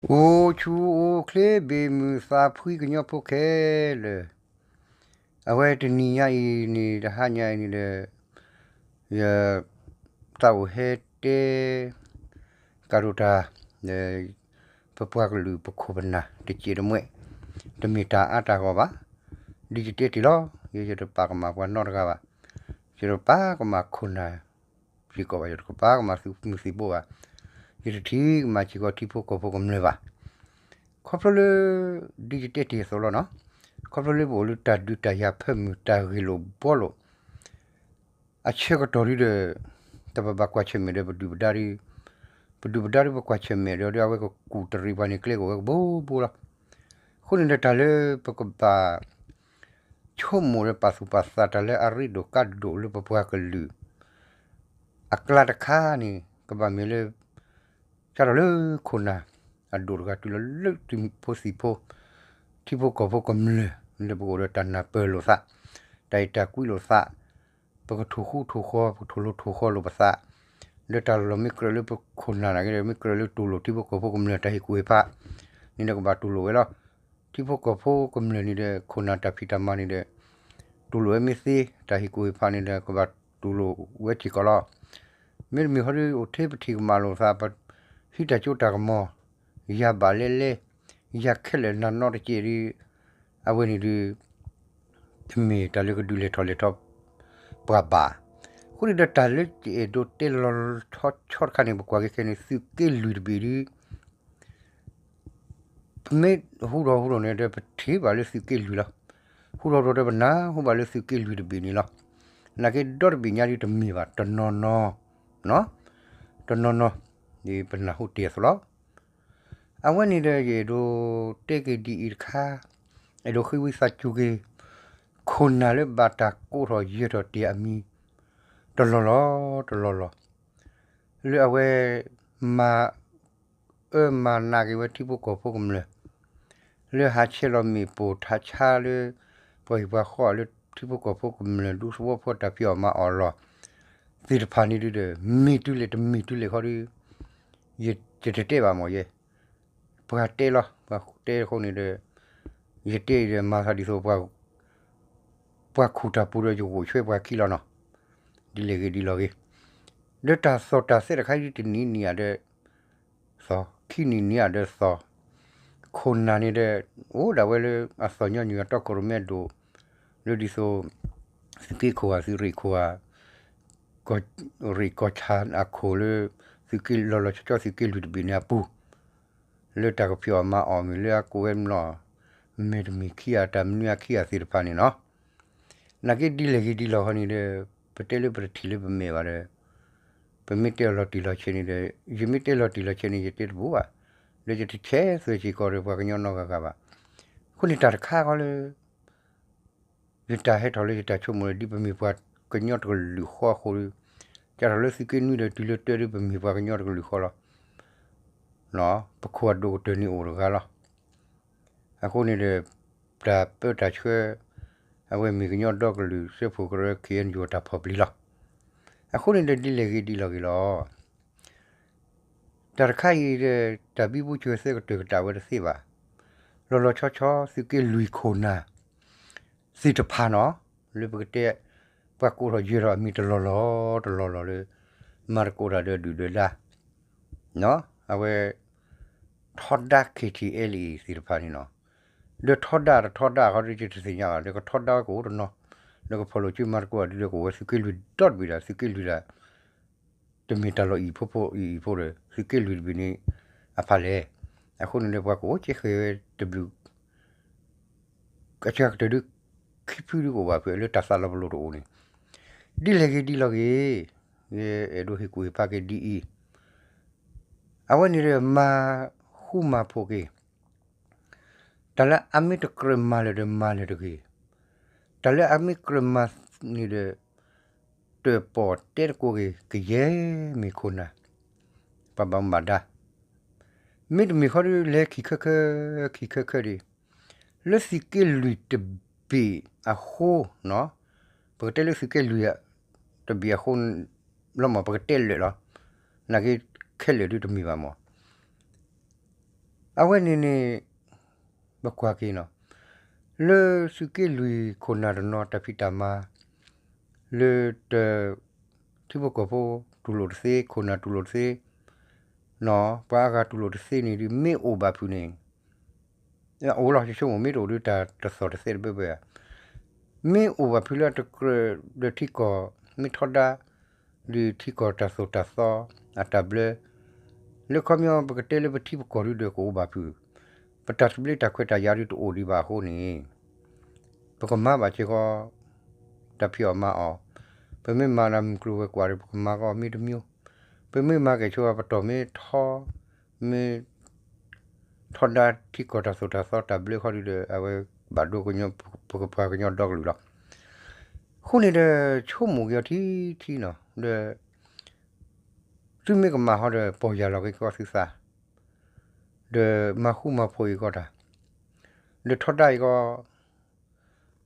အိၣ်ဆူၣ်အိၣ်ချ့ ဘၣ်မုာ်သးဖှံ ကညီဖိခဲလၢာ်, အဝဲတနံၤညါအံၤန့ၣ် တဟါညါအံၤန့ၣ်ဒီး ယသးအိၣ်ဟဲတဲ ကးဒိၣ်တၢ် ပပှၤကလုာ်ပခိၣ်ပနၢ် တစဲးတမှဲး, တမ့ၢ်တၢ်အါတၢ်ဂီၢ်ဘၣ်, ဒ်ယတဲတ့ၢ်လီၤ, ယတပာ်ကမၣ်ပှၤနီတဂၤဘၣ်, ယတပာ်ကမၣ်ခိၣ်နၢ် စ့ၢ်ကီးဘၣ်, ယတကပာ်ကမၣ်သုးမုၢ်သံၣ်ဘိဘၣ်, ယတထံၣ်ကမၣ်စ့ၢ်ကီးထံဖိကီၢ်ဖိကမျၢၢ်ဘၣ်. ခီဖျိလၢ ဒ်ယတဲတ့ၢ်အသိးလီၤနီၤ, ခီဖျိလၢပအိၣ်လၢတၢ်ဒုးတၢ်ယၤဖၢမုၢ် တၢ်ဂ့ၢ်လိာ်ဘှီလိာ် အဆၢကတီၢ်ဒုဒီး တၢ်ပဘၣ်ကွၢ်ဆၢၣ်မဲာ်ဒီးပဒုၣ်ပဒါဒီး ပဒုၣ်ပဒါဒီးပကွၢ်ဆၢၣ်မဲာ်ဒီး ဒီးအဝဲကကူၣ်တရံးပှၤန့ၣ် ကျဲကအိၣ်ဝဲကဘိဘိလီၤ. အဃိန့ၣ်ဒီးတၢ်လၢပကဘၣ် ဆိကမိၣ်ဒီးပာ်သူၣ်ပာ်သးတၢ်လၢအရ့ဒိၣ်ကါဒိၣ်လၢပပှၤကလုာ် အကျါတခါန့ၣ် ကဘၣ်မ့ၢ်လၢ စးထီၣ်လၢခိၣ်နၢ် အဒိၣ်တဂၤတုၤလီၤလၢသုးဖိသံၣ်ဖိ ထံဖိကီၢ်ဖိကမျၢၢ် လၢပကအိၣ်ဒီးတၢ်နၢ်ပၢၢ်လိာ်သး, တၢ်အဲၣ်တၢ်ကွံလိာ်သး, ပကထိၣ်ဃူထိၣ်ဃီၤ ပကထိၣ်လိၤထိၣ်ဃီၤလိာ်ပသး, ဒီးတၢ်လီၢ်မ့ၢ်ကြၢးလၢပခိၣ်နၢ်နာ်က့ဒီး မ့ၢ်ကြၢးလၢတူၢ်လိာ်ထံဖိကီၢ်ဖိကမျၢၢ်တၢ်ဟ့ၣ်ကူၣ်ဟ့ၣ်ဖးန့ၣ်ဒီး ကဘၣ်တူၢ်လိာ်ဝဲလီၤ. ထံဖိကီၢ်ဖိကမျၢၢ်န့ၣ်ဒီး ခိၣ်နၢ်တၢ်ဖံးတၢ်မၤန့ၣ်ဒီး တူၢ်လိာ်ဝဲမ့ၢ်သ့, တၢ်ဟ့ၣ်ကူၣ်ဟ့ၣ်ဖးန့ၣ်ဒီး ကဘၣ်တူၢ်လိာ်ဝဲစ့ၢ်ကီးလီၤ. မ့တမ့ၢ်ဃီဒီး အိၣ်ထဲပထံၣ်ကမၣ်လိာ်သး ပဟံးတၢ်စိတၢ်ကမီၤ ယၤဘၣ်လဲၣ်လဲၣ်, ယၤခဲလၢာ်နၤနီတကဲးဒီး အဝဲန့ၣ်ဒီး တမ့ၢ်တၢ်လၢကဒုးလဲၤထီၣ်လဲၤထီ ပှၤဘၣ်. အဃိန့ၣ်ဒီးတၢ်လၢယအဲၣ်ဒိးတဲလီၤဆီဆီတခါန့ၣ် ပကွၢ်က့ၤခဲန့ၣ် သုးက့လွံၢ်တဘ့ၣ်ဒီး ပမ့ၢ်ဟူထီၣ်ဟူထီၣ်န့ၣ်ဒီး ပထံၣ်ဘၣ်လၢသုးက့လွံၢ်လီၤ. ဟူထီၣ်ဟူထီၣ်ဒီးပနၢ်ဟူဘၣ်လၢသုးက့လွံၢ်တဘ့ၣ်န့ၣ်လီၤ. နာ်က့ဒီတဘ့ၣ်ညါဒ်တမ့ၢ်ဘၣ် တနီၤနီၤ, တနီၤနီၤ ဒ်ပနၢ်ဟူတ့ၢ်အသိးလီၤ. အဝဲန့ၣ်ဒီးယအဲၣ်ဒိးတဲက့ၤဒ်အံၤတခါ, အဲၣ်ဒိးဃ့ဝံသးစူၤက့ၤ ခိၣ်နၢ်လၢဘၣ်တၢ်ကိးထီၣ်ယဲၢ်ထီၣ်တ့ၢ်အမံၤ တလီၢ်လီၤ တလီၢ်လီၤ လၢအဝဲ မၤ အၢမၤနးက့ၤဝဲထံဖိကီၢ်ဖိကမျၢၢ် လၢဟးဆဲးလီၤမ့ၣ်ပိၢ်ထးဆါလၢ ပှၤဟံၣ်ပှၤဃီလၢထံဖိကီၢ်ဖိကမျၢၢ်ဒူသဝီဖိတၢ်ဖံးအီၣ်မၤအီၣ်လီၢ် သ့ၣ်တဖၣ်န့ၣ်ဒုဒီး မ့ၢ်တုၤလဲၣ်တမ့ၢ်တုၤလဲၣ်ခီဒီး ယတတဲဘၣ်မ့ၢ်ယဲ ပှၤတဲလီၤ ပှၤတဲအဃိန့ၣ်ဒီး ယတဲအံၤဒီးမၤသးဒ်သိး ပှၤခူၣ်တၢ်ပူၤဒီးယဂိၢ်ဆွဲပှၤခံလီၤနီၤ, ဒ်လဲၣ်ဂ့ၤဒ်လီၤဂ့ၤ, ဒီးတၢ်သီၣ်တၢ်သဲတခါအံၤတနံၤနံၤဧါဒီး သီၣ် ခံနံၤနံၤဧါဒီးသီၣ်, ခိၣ်နၢ်န့ၣ်ဒီး အိၣ်ဒၣ်ဝဲလၢအသီၣ်ညီနုၢ်အတီခိၣ်ရိၣ်မဲအဒိၣ်, လၢဒ်သိး သုးက့ခိၣ်ဧါ သုးရ့ၣ်ခိၣ်ဧါ ကီၢ်ရ့ၣ်ကီၢ်ဆၣ်အခိၣ်လၢ သုးက့လီၤလီၤဆီဆီသုးက့လွံၢ်တဘ့ၣ်န့ၣ်အပူၤ လၢတၢ်ကဖံးအီၣ်မၤအီၣ်မ့ၢ်လၢအကိးဝဲမျိာ် မဲာ်တမ့ၢ်ခံဂၤ တၢ်မနုၤအခံဂၤသ့ၣ်တဖၣ်န့ၣ်နီၤ, နာ်က့ဒ်လဲၣ်ဂ့ၤဒ်လီၢ်ဃီန့ၣ်ဒီး ပတဲလၢပတထံၣ်လၢပမဲာ်ဘၣ်ဒီး ပမ့ၢ်တဲအီၤလီၤတံၢ်လီၤဆဲးန့ၣ်ဒီး ယမ့ၢ်တဲလီၤတံၢ်လီၤဆဲးန့ၣ် ယတဲတဘူးဘၣ်, လၢယတဆဲးသွဲၣ်စ့ၢ်ကီးဒီးပှၤကညီနီတဂၤဂၤဘၣ်, အဃိန့ၣ်တၢ်တခါဃီလၢ ယတၢ်ဟဲထီၣ်လၢယတၢ်ဆိကမိၣ်လၢ ဒ်ပမ့ၢ်ပှၤကညီတကလုာ်ဃီအဃိဒီး စးထီၣ်လၢသုးက့နွံဒီးတုၤလၢတၢဒီးပမ့ၢ်ပှၤကညီတကလုာ်ဃီလီၤ. ပခိၣ်အဒိၣ်ကတၢၢ်န့ၣ်အိၣ်တဂၤလီၤ. အဃိန့ၣ်ဒီး တၢ်ပၢတၢ်ဆှၢ အဝဲမ့ၢ်ကညီဒီကလုာ်စၢဖှိၣ်ကရၢ ခ့ၣ်အဲၣ်ယူၣ် အတၢ်ဖီၣ်ပျံၤလီၤ. အဃိန့ၣ်ဒီးဒ်လဲၣ်ဂ့ၤဒ်လီၢ်ဂ့ၤလီၤ. တၢ်တခါအံၤဒီး တၢ်ဘံဘူဆဲးသဲကတၢၢ်ကတၢၢ်ဝဲတသ့ဘၣ်. လီၤလီၤဆီဆီ သုးက့လွံၢ်ခိၣ်နၢ် သ့ၣ်တဖၣ်နီၤ လၢပကတဲ ပှၤကိးထီၣ်ယဲၢ်ထီၣ်အမံၤတလီၢ်လီၤ တလီၢ်လီၤလၢ မၤသကိးတၢ်ဒီးဒုၣ်ဒီးဒါ အဝဲ ထီဒါ ခ့ၣ်ထံၣ်အဲလ်အံၤ သ့ၣ်တဖၣ်န့ၣ်နီၤ, ဒီးထီဒါတထီဒါဃီဒီးယတသ့ၣ်ညါဘၣ် ဒီးကထီဒါဝဲကအိၣ်တနီၤ, ဒီးကဖီၣ်လိာ်စုမၤသကိးဒီး ကအိၣ်ဝဲသုးက့လွံၢ်ဒီတဘ့ၣ်ဒီး သုးက့လွံၢ်ဒီး တမ့ၢ်တၢ်လီၢ်အံၤဖိဖိအံၤအံၤဖိဒီး သုးက့လွံၢ်တဘ့ၣ်န့ၣ် အဖးလဲၣ်. အဃိန့ၣ်ဒီးပှၤကအိၣ်ကဲဃဲၤဝဲတဘျုး အစှၤကတၢၢ်ဒုး ခံဖုဒုးကအိၣ်ဘၣ်ဖဲလၢတၢ်သးလီၤပလိာ်တအိၣ်န့ၣ်, ဒ်လဲၣ်ဂ့ၤဒ်လီၢ်ဂ့ၤ, ယအဲၣ်ဒိးဟ့ၣ်ကူၣ်ဟ့ၣ်ဖးက့ၤဒ်အံၤ, အဝဲန့ၣ်ဒီး မၤဃူမၤဖိးက့ၤ တၢ်လၢအမ့ၢ်တကြၢးမၤလၢာ်ဒီးမၤလၢာ်တဂ့ၤ, တၢ်လၢအမ့ၢ်ကြၢးမၤန့ၣ်ဒီး တၢၣ်ပီၣ်တဲသကိးက့ၤ ကယဲၢ်မ့ၢ်ခိၣ်နၢ် ပှၤဘၣ်မူဘၣ်ဒါ, မ့တမ့ၢ်ဃီဒီးလဲၤခံခၢၣ်ခၢၣ် ခံခၢၣ်ခၢၣ်ဒံး, လၢသုးက့လွံၢ်တဘ့ၣ်အဃိ, ပကတဲလၢသုးက့လွံၢ်တဘ့ၣ်အဃိ လီၤမၢ် ပကတဲလၢာ်လီၤ, နာ်က့ခဲလၢာ်ဒုးတမ့ၢ်ဘၣ်မၢ် အဝဲန့ၣ်န့ၣ် ပကွၢ်က့ၤနီၤ, လၢသုးက့လွံၢ်ခိၣ်နၢ်တနီၤတၢ်ဖံးတၢ်မၤ လၢတ ထံဖိကီၢ်ဖိတူၢ်လိာ်တသ့ ခိၣ်နၢ်တူၢ်လိာ်တသ့ နီၤ ပှၤအါဂၤတူၢ်လိာ်တသ့န့ၣ်ဒုး မ့ၢ်အိၣ်ဘၣ်ဖုးန့ၣ် အိၣ်လီၤ ယဆိကမိၣ်မ့ၢ်တအိၣ်ဒုးတၢ်တသီၣ်တသဲးတဘၢဘၢဧါ, မ့ၢ်အိၣ်ဘၣ်ဖုးလၢအတကြၢးဒီးထံကီၢ် မ့ၢ်ထီဒါ ဒုးထံကီၢ်တၢ်သိၣ်တၢ်သီ အတၢ်ဘျၢ လၢခီပညီပကတဲလၢပထံပကီၢ်ဒုးဒီးကအိၣ်ဘၣ်ဖုး, ပတၢ်သဘျ့တၢ်ခွဲးတၢ်ယာ်ဒုးတအိၣ်ဒံးဘၣ်အဃိန့ၣ် ပကမၤဘၣ်စ့ၢ်ကီး တၢ်ဖံးအီၣ်မၤအီၣ်, ပမ့ၢ်မၤတၢ်မုၢ်ကျိၤဝဲၤကွာ်ဒီး ပကမၤကီးမ့ၢ်တမံၤ, ပမ့ၢ်မၤကဲၣ်ဆိပတီၢ်မ့ၢ်ထီ, မ့ၢ် ထီဒါထံကီၢ်တၢ်သိၣ်တၢ်သီတၢ်ဘျၢခီဒုးဒီး အဝဲဘၣ်ဒိ ပကပှၤကညီဒီကလုာ်လီၤ. အဃိန့ၣ်ဒီး ဆိကမိၣ်က့ၤအီၤထံထံနီၤ ဒီး သုမ့ၢ်ကမၣ်ဟီဒီး ပီၢ်ယၢ်လီၤက့ၤကီၢ်သုသး ဒီးမၤဃူမၤဖိးအံၤကီးတၢ်, ဒီးထီဒါအံၤကီး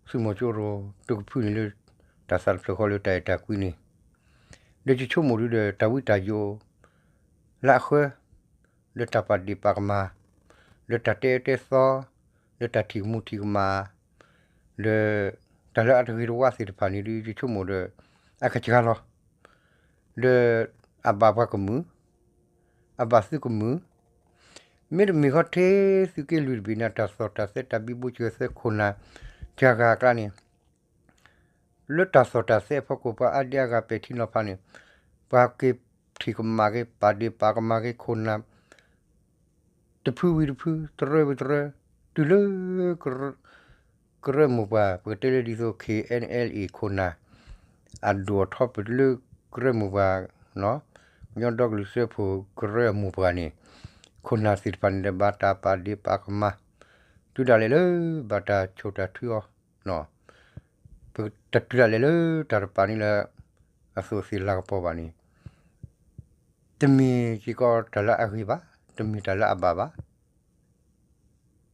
သုးမီၤကၠိရိၤ တကဖုန့ၣ်လၢ တၢ်သးတဖျၢၣ်ဃီလၢတၢ်အဲၣ်တၢ်ကွံန့ၣ်, ဒီးယဆိကမိၣ်ဒုးဒီး တၢ်ဝံတၢ်ယိး လၢအဃၢ ဒီးတၢ်ပာ်ဒ့ၣ်ပာ်ကမၣ်, ဒီးတၢ်တဲအၢတဲသီ, ဒီးတၢ်ထံၣ်ကမူထံၣ်ကမၣ်, ဒီး တၢ်လၢအတဂ့ၤတဝါသ့ၣ်တဖၣ်န့ၣ်ဒုး ယဆိကမိၣ်ဒီး အကစှၤလီၤ. ဒီး အဘၣ်ပှၤကမုာ်, အဘၣ်သုကမုာ်, မ့တမ့ၢ်ဃီထဲသုးက့လွံၢ်တဘ့ၣ်န့ၣ် တၢ်သီၣ်တၢ်သဲတၢ်ဘံဘူဆၢၣ်သၢခိၣ်နၢ် ကဂၤအကျါန့ၣ် လၢတၢ်သီၣ်တၢ်သဲအဖီခိၣ် ပှၤအါဒံအါဂၤပဲာ်ထံနီၤဖးန့ၣ် ပှၤက့ၤထံၣ်ကမၣ်က့ၤ ပာ်ဒ့ၣ်ပာ်ကမၣ်က့ၤခိၣ်နၢ် တဖုဝံၤတဖု တရၢဝံၤတရၢ တုၤလၢ ကရၢမိၢ်ပှၢ် ပကတဲလၢဒ်သိး KNLA ခိၣ်နၢ် အဒိၣ်အထီပလၢကရၢမိၢ်ပှၢ် ကညီဒီကလုာ်စၢဖှိၣ်ကရၢအမိၢ်ပှၢ်န့ၣ် ခိၣ်နၢ်သ့ၣ်တဖၣ်န့ၣ်ဒီး ဘၣ်တၢ်ပာ်ဒ့ၣ်ပာ်ကမၣ် တုၤဒၣ်လဲာ်လၢ ဘၣ်တၢ်ဆိၣ်တၢ်ထုအီၤ ပတတုၤဒၣ်လဲာ်လၢတၢ်တပာ်န့ၣ်လၢ အသိးသ့ၣ်လၤကပီၤဘၣ်န့ၣ် တမ့ၢ်စ့ၢ်ကီးတၢ်လၢအဂ့ၤဘၣ်, တမ့ၢ်တၢ်လၢအဘၣ်ဘၣ်.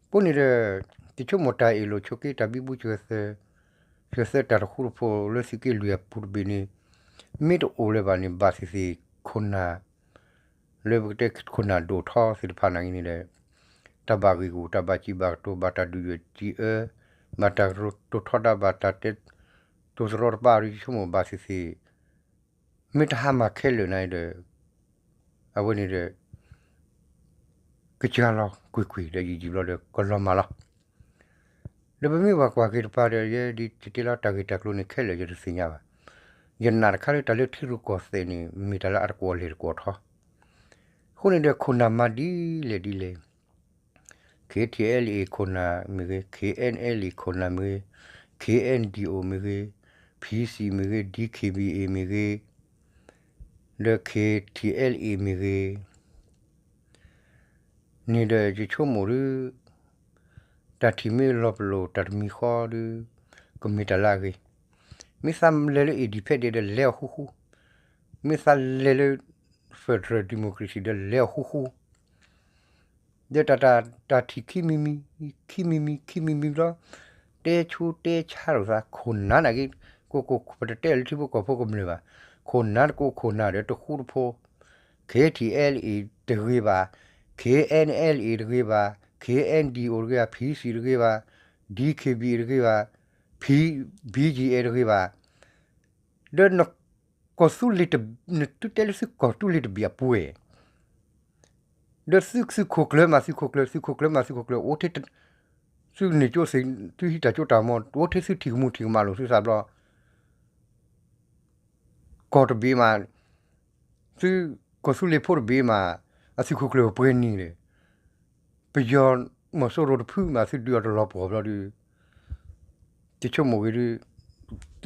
အဃိန့ၣ်ဒီး ယဆိကမိၣ်တၢ်အ့ၣ်လိာ်ဆိးက့ တၢ်ဘံဘူဆၢၣ်သၢ ဆၢၣ်သၢတၢ်တဃူတဖိးလၢသုးက့လွံၢ်အပူၤတဘ့ၣ်န့ၣ် မ့ၢ်တအိၣ်လၢၤဘၣ်န့ၣ် ဘၣ်သ့ၣ်သ့ၣ်ခိၣ်နၢ် လၢပကတဲခိၣ်နၢ်ဒိၣ်ထီသ့ၣ်တဖၣ်နာ်က့န့ၣ်ဒီး တၢ်ဘၣ်ဂံၢ်ဂူာ် တၢ်ဘၣ်စံးဘၣ်ကတိၤ ဘၣ်တၢ်ဒုးယိာ်စံးအၢ ဘၣ်တၢ်ကတိၤထီဒါ ဘၣ်တၢ်တဲတိၤသရီတပါဒီး ယဆိကမိၣ်ဘၣ်သ့ၣ်သ့ၣ် မ့ၢ်တဟါမၢ်ခဲလၢာ်နၤဒီး အဝဲန့ၣ်ဒီး ကစှၤလီၤကွ့ၢ်ကွ့ၢ်ဒီးယံာ်ယံာ်ဘျီဒီးကလီၤမၢ်လီၤ. ဒီးပမ့ၢ်ဘၣ်ကွၢ်က့ၤတပၤဒီး ယဲဒ်ယတဲလီၤတၢ်ဂ့ၢ်တၢ်ကျိၤန့ၣ်ခဲလၢာ်ယတသ့ၣ်ညါဘၣ်. ယနာ်တခါလၢတၢ်လၢထံရူၢ်ကီၢ်သဲးန့ၣ် မ့ၢ်တၢ်လၢအတကွီၢ်လဲၢ်တကွီၢ်ထီ အဃိန့ၣ်ဒီးခိၣ်နၢ်မၤဒ်လဲၣ်ဒ်လဲၣ် KTLA ခိၣ်နၢ်မ့ၢ်ဂ့ၤ, KNLA ခိၣ်နၢ်မ့ၢ်ဂ့ၤ, KNDO မ့ၢ်ဂ့ၤ, PC မ့ၢ်ဂ့ၤ, DKBA မ့ၢ်ဂ့ၤ, ဒီး KTLA မ့ၢ်ဂ့ၤ န့ၣ်ဒီးယဆိကမိၣ်ဒုး တၢ်ထံၣ်မ့ၢ်လီၤပလိာ်တၢ်တမံၤဃီဒုး ကမ့ၢ်တၢ်လၢအဂ့ၤ, မ့ၢ်သးလဲၤလၢ independent ဒီးလဲၤအီၤဃူဃူ, မ့ၢ်သးလဲၤလၢ federal democracy ဒီးလဲၤအီၤဃူဃူ ဒီးတၢ် တၢ် တၢ်ထံၣ်ခံမံၤမံၤ ခံမံၤမံၤ ခံမံၤမံၤဘျီ တဲဆူတဲဆါလိာ်သး ခိၣ်နၢ်နာ်က့ ကိးကိး ပတတဲလၢထံဖိကီၢ်ဖိကမျၢၢ်ဘၣ်, ခိၣ်နၢ်တကိးခိၣ်နၢ်ဒီးတဃူတဖိး, KTLA တဂ့ၤဘၣ်, KNLA တဂ့ၤဘၣ်, KNDO တဂ့ၤဘၣ်, PC တဂ့ၤဘၣ်, DKBA တဂ့ၤဘၣ်, BGF တဂ့ၤဘၣ်, ဒီးနကီၢ်သူလ့ၤတ နသုတဲလၢသုကီၢ်သူလ့ၤတဘ့ၣ်အပှဲၤ ဒီးသုသုးခိၣ်ကျၢၢ်မး သုးခိၣ်ကျၢၢ် သုးခိၣ်ကျၢၢ်မး သုးခိၣ်ကျၢၢ် အိၣ်ထဲ သုန့ၢ်ကၠိသ့ၣ် သုဟံးတၢ်ကၠိတၢ်မီၤ အိၣ်ထဲသုထံၣ်ကမူၣ်ထံၣ်ကမၣ်လိာ်သုသးဘျီ ကီၢ်တဘ့ၣ်မး သုကီၢ်သူလ့ၤဖိတဘ့ၣ်မး အသုးခိၣ်ကျၢၢ်ပှဲၤနံၤလဲၣ် ပယီၤမီၤစိရိၤတဖုမး သုဒုးအီၤတလီၤပှီၢ်ဘျီဒုး ယဆိကမိၣ်ဂ့ၤဒုး